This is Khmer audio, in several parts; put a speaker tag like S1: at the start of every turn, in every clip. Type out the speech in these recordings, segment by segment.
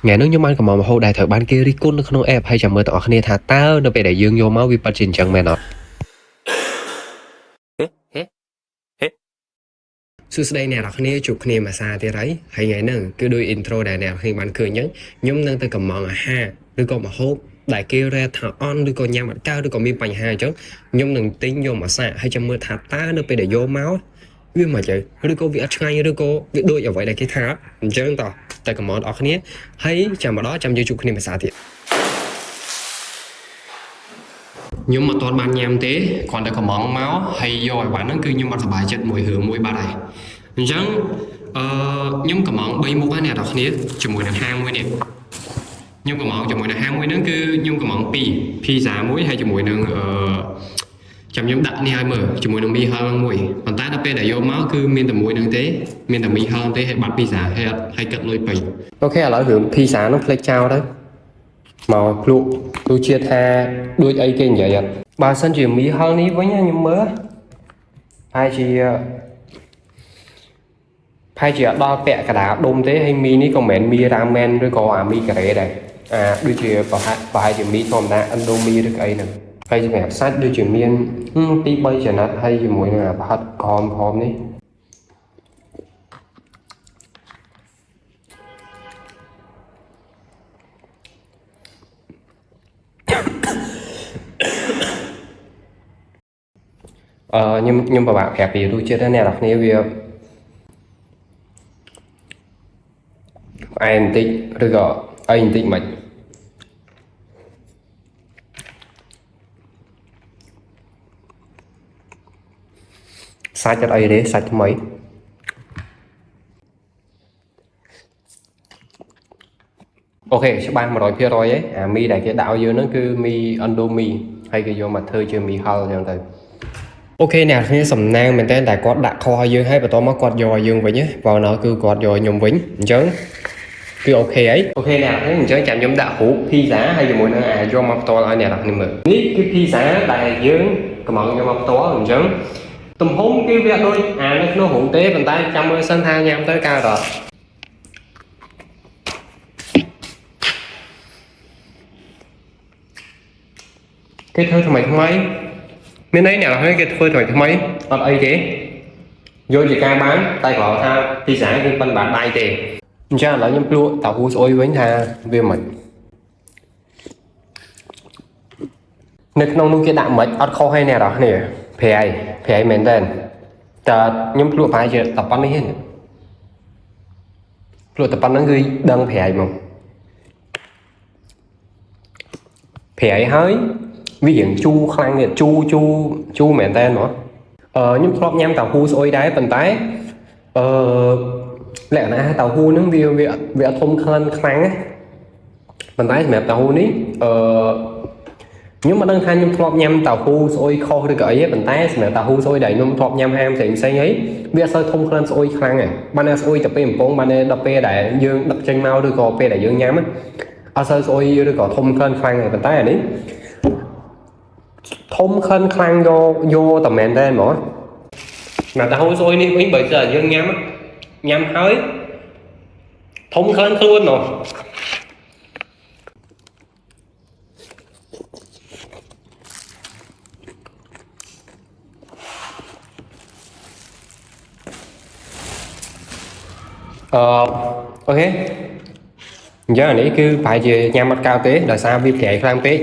S1: ថ្ងៃនេះខ្ញុំបានកម្ម៉ង់ម្ហូបដែលត្រូវបានគេរិះគន់នៅក្នុង app ហើយចាំមើលទាំងអស់គ្នាថាតើនៅពេលដែលយើងយកមកវាពិតជាអញ្ចឹងមែនអត់
S2: ហេហេហេ
S1: សួស្តីអ្នកនរគ្នាជួបគ្នាមួយសារទៀតហើយហើយថ្ងៃហ្នឹងគឺដូច intro ដែលអ្នកនរគ្នាបានឃើញអញ្ចឹងខ្ញុំនឹងទៅកម្ម៉ង់អាហារឬក៏ម្ហូបដែលគេ rate ថាអន់ឬក៏ញ៉ាំអត់កើតឬក៏មានបញ្ហាអញ្ចឹងខ្ញុំនឹងទិញយកមកសាកហើយចាំមើលថាតើនៅពេលដែលយកមកវាមិនទៅឬក៏វាអត់ឆ្ងាញ់ឬក៏វាដូចអ្វីដែលគេថាអញ្ចឹងតោះតែកម្ម៉ង់ដល់គ្នាហើយចាំមកដល់ចាំយើងជួបគ្នាមួយសារទៀត ខ្ញុំអត់ទាន់បានញ៉ាំទេគ្រាន់តែកំងមកហើយយកឲ្យបានហ្នឹងគឺខ្ញុំអត់សប្បាយចិត្តមួយរឿងមួយបាត់ហើយអញ្ចឹងអឺខ្ញុំកំង3មុខហ្នឹងអ្នកនរគ្នាជាមួយនឹងហាងមួយនេះខ្ញុំកំងជាមួយនឹងហាងមួយហ្នឹងគឺខ្ញុំកំង2ភីសាមួយហើយជាមួយនឹងអឺចាំខ្ញុំដាក់នេះឲ្យមើលជាមួយនឹងមីហឹលហ្នឹងមួយប៉ុន្តែដល់ពេលដែលយកមកគឺមានតែមួយហ្នឹងទេមានតែមីហឹលទេហើយបាត់ភីសាហើយអត់ហើយកាត់លុយពេញ OK ឥឡូវរឿងភីសាហ្នឹងភ្លេចចោលទៅ មកភ្លក់ទោះជាថាដូចអីគេនិយាយអត់បើសិនជាមីហឹលនេះវិញខ្ញុំមើលប្រហែលជាប្រហែលជាអត់ដល់ពាក់កណ្ដាលដុំទេហើយមីនេះក៏មិនមែនមីរ៉ាមែនឬក៏អាមីការ៉េដែរអាដូចជាប្រហែលជាមីធម្មតាឥណ្ឌូមីឬក៏អីហ្នឹងហើយសម្រាប់សាច់ដូចជាមាន2 3ចំណិតហើយជាមួយនឹងអាប្រហិតក្រហមក្រហមនេះអឺខ្ញុំពិបាកប្រាប់ពីរសជាតិណាអ្នកនរគ្នាវាផ្អែមបន្តិចឬក៏អីបន្តិចមិន សាច់អត់អីទេសាច់ថ្មី OK ច្បាស់100%ហើយអាមីដែលគេដាក់ឲ្យយើងហ្នឹងគឺមីឥណ្ឌូមីហើយគេយកមកធ្វើជាមីហឹលអញ្ចឹងទៅ OK អ្នកគ្នាសំណាងមែនតើតែគាត់ដាក់ខុសឲ្យយើងហើយបន្ទាប់មកគាត់យកឲ្យយើងវិញណាបើណោះគឺគាត់យកឲ្យខ្ញុំវិញអញ្ចឹងគឺ OK ហើយ OK អ្នកគ្នាអញ្ចឹងចាំខ្ញុំដាក់រូបភីហ្សាហើយជាមួយនឹងអាយកមកផ្ទាល់ឲ្យអ្នកនរគ្នាមើលនេះគឺភីហ្សាដែលយើងកំងយកមកផ្ទាល់អញ្ចឹងទំហំគឺវាដូចអានៅក្នុងរូបទេប៉ុន្តែចាំមើលសិនថាញ៉ាំទៅកើតអត់ គេធ្វើថ្មីថ្មីមានន័យអ្នកនរគ្នាគេធ្វើថ្មីថ្មីអត់អីទេយកជាការបានតែគ្រាន់ថាទីសាគឺប៉ិនបានដៃទេអញ្ចឹងឥឡូវខ្ញុំភ្លក់តៅហ៊ូស្អុយវិញថាវាមិននៅក្នុងនោះគេដាក់មិនអត់ខុសទេអ្នកនរគ្នាប្រៃប្រៃមែនតើតើខ្ញុំភ្លក់ប្រហែលជាតែប៉ុណ្្នេះទេភ្លក់តែប៉ុណ្្នឹងគឺដឹងប្រៃមកប្រៃហើយវារៀងជូរខ្លាំងទៀតជូរជូរជូរមែនតើហ្មងអឺខ្ញុំធ្លាប់ញ៉ាំតៅហ៊ូស្អុយដែរប៉ុន្តែអឺលក្ខណៈតៅហ៊ូហ្នឹងវាវាវាអត់ធំក្លិនខ្លាំងណាប៉ុន្តែសម្រាប់តៅហ៊ូនេះអឺខ្ញុំមិនដឹងថាខ្ញុំធ្លាប់ញ៉ាំតៅហ៊ូស្អុយខុសឬក៏អីទេប៉ុន្តែសម្រាប់តៅហ៊ូស្អុយដែលខ្ញុំធ្លាប់ញ៉ាំហាងផ្សេងផ្សេងអីវាអត់សូវធំក្លិនស្អុយខ្លាំងទេបានតែស្អុយតែពេលកំពងបានតែដល់ពេលដែលយើងដឹកចេញមកឬក៏ពេលដែលយើងញ៉ាំអត់សូវស្អុយឬក៏ធំក្លិនខ្លាំងទេប៉ុន្តែអានេះ ធំខិនខ្លាំងយកយកតែមែនទេហ្មងណាតែហូរស្អុយនេះវិញបើសិនយើងញ៉ាំញ៉ាំហើយធំខិនខ្លួនហ្មងអឺ OK អញ្ចឹងអានេះគឺប្រហែលជាញ៉ាំអត់កើតទេដោយសារវាប្រៃខ្លាំងពេក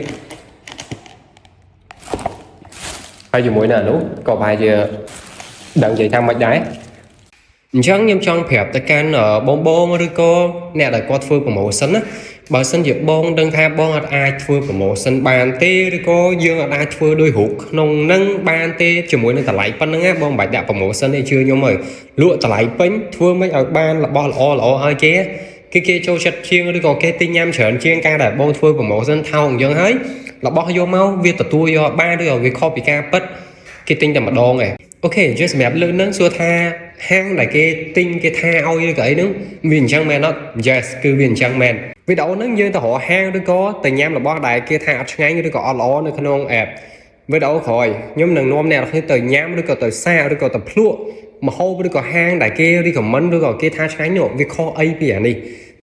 S1: ហើយជាមួយនឹងអានោះក៏ប្រហែលជាដឹងនិយាយថាម៉េចដែរអញ្ចឹងខ្ញុំចង់ប្រាប់ទៅកាន់បងបងឬក៏អ្នកដែលគាត់ធ្វើ promotion ណាបើសិនជាបងដឹងថាបងអត់អាចធ្វើ promotion បានទេឬក៏យើងអត់អាចធ្វើដោយរូបក្នុងនឹងបានទេជាមួយនឹងតម្លៃប៉ុណ្្នឹងណាបងមិនបាច់ដាក់ promotion ទេជឿខ្ញុំហើយលក់តម្លៃពេញធ្វើមិនឲ្យបានរបស់ល្អល្អឲ្យគេគឺគេចូលចិត្តជាងឬក៏គេទិញញ៉ាំច្រើនជាងការដែលបងធ្វើ promotion ថោកអញ្ចឹងហើយរបស់យកមកវាទទួលយកបានឬក៏វាខុសពីការពិតគេទិញតែម្ដងឯង OK អញ្ចឹងសម្រាប់លើកហ្នឹងសួរថាហាងដែលគេទិញគេថាឲ្យឬក៏អីហ្នឹងវាអញ្ចឹងមែនអត់ Yes គឺវាអញ្ចឹងមែនវីដេអូហ្នឹងយើងទៅរកហាងឬក៏ទៅញ៉ាំរបស់ដែលគេថាអត់ឆ្ងាញ់ឬក៏អត់ល្អនៅក្នុង app វីដេអូក្រោយខ្ញុំនឹងនាំអ្នកនរគ្នាទៅញ៉ាំឬក៏ទៅសាកឬក៏ទៅភ្លក់ម្ហូបឬក៏ហាងដែលគេ recommend ឬក៏គេថាឆ្ងាញ់នោះវាខុសអីពីអានេះ